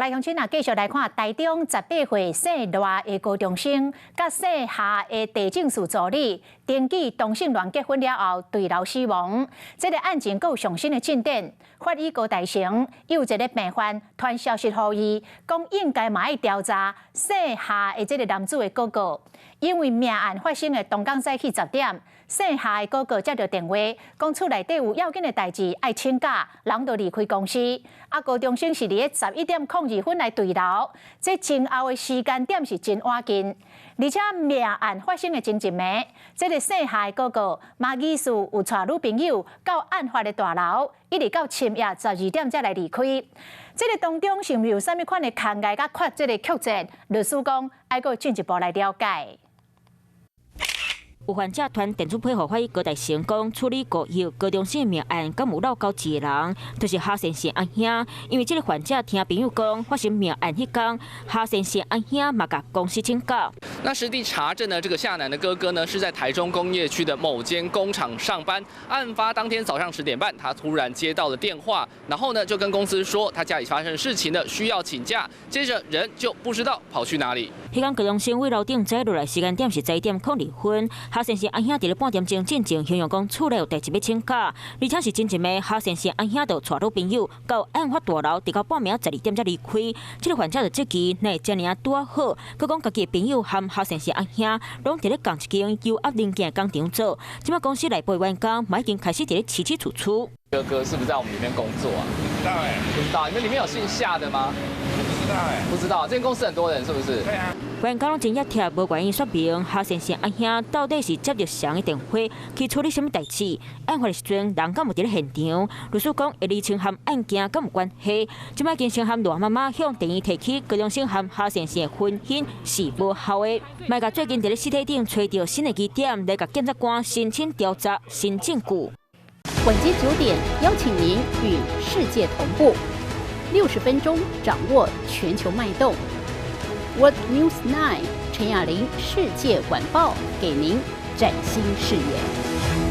來鄉親啊，繼續來看台中18歲姓賴的高中生，佮姓夏的地政士助理登記同性戀結婚了後墜樓死亡。這個案情閣有上新的進展，法醫高大成有一个病患傳消息予伊，講應該嘛愛調查姓夏的這个男子的哥哥，因為命案發生的當工早起10點，姓夏的哥哥接著電話，講厝內底有要緊的代誌愛請假，人就離開公司。啊，高中生是佇咧11點02分來墜樓，這前後的時間點是真倚近。而且命案發生的前一暝，這个姓夏的哥哥嘛疑似有帶女朋友到案發的大樓，一直到深夜12點才來離開。這个當中是毋是有啥物款的牽礙佮曲這个曲折？律師講愛閣進一步來了解。有患者傳電子批予法醫高大成講，處理高玉高中生命案，敢有落勾一个人，就是夏先生阿兄。因為這个患者聽朋友講，發生命案彼工，夏先生阿兄嘛共公司請假。那實地查證呢，這個夏男的哥哥呢，是在台中工業區的某間工廠上班。案發當天早上10點半，他突然接到了電話，然後呢就跟公司說他家裡發生事情了，需要請假。接着人就不知道跑去哪裡。彼工高中生佇樓頂載落來時間點是11點02分。夏先生阿兄佇咧半點鐘進前形容講厝內有代誌欲請假，而且是前一暝夏先生阿兄就帶女朋友到案發大樓，直到半暝12點才離開。這个患者就質疑，哪會遮爾仔拄仔好？閣講家己的朋友和夏先生阿兄攏佇咧仝一間油壓零件工廠做，這擺公司內部員工嘛已經開始佇咧起起楚楚。哥哥是不是在我們裡面工作啊？不知道哎。不知道。你們裡面有姓夏的嗎？不知道哎。不知道。這間公司很多人，是不是？對啊。員工攏真搦貼，無願意說明夏先生阿兄到底是接著誰的電話去處理啥物代誌。案發的時陣，人敢有佇咧現場？律師講會釐清和案件敢有關係。這擺經先和賴媽媽向地院提起高中生和夏先生的婚姻是無效的，嘛共最近佇咧屍體頂揣著新的疑點來共檢察官申請調查新證據。晚間9點，邀請您與世界同步，60分鐘掌握全球脈動。World News 9 陳雅玲世界晚報，給您嶄新視野。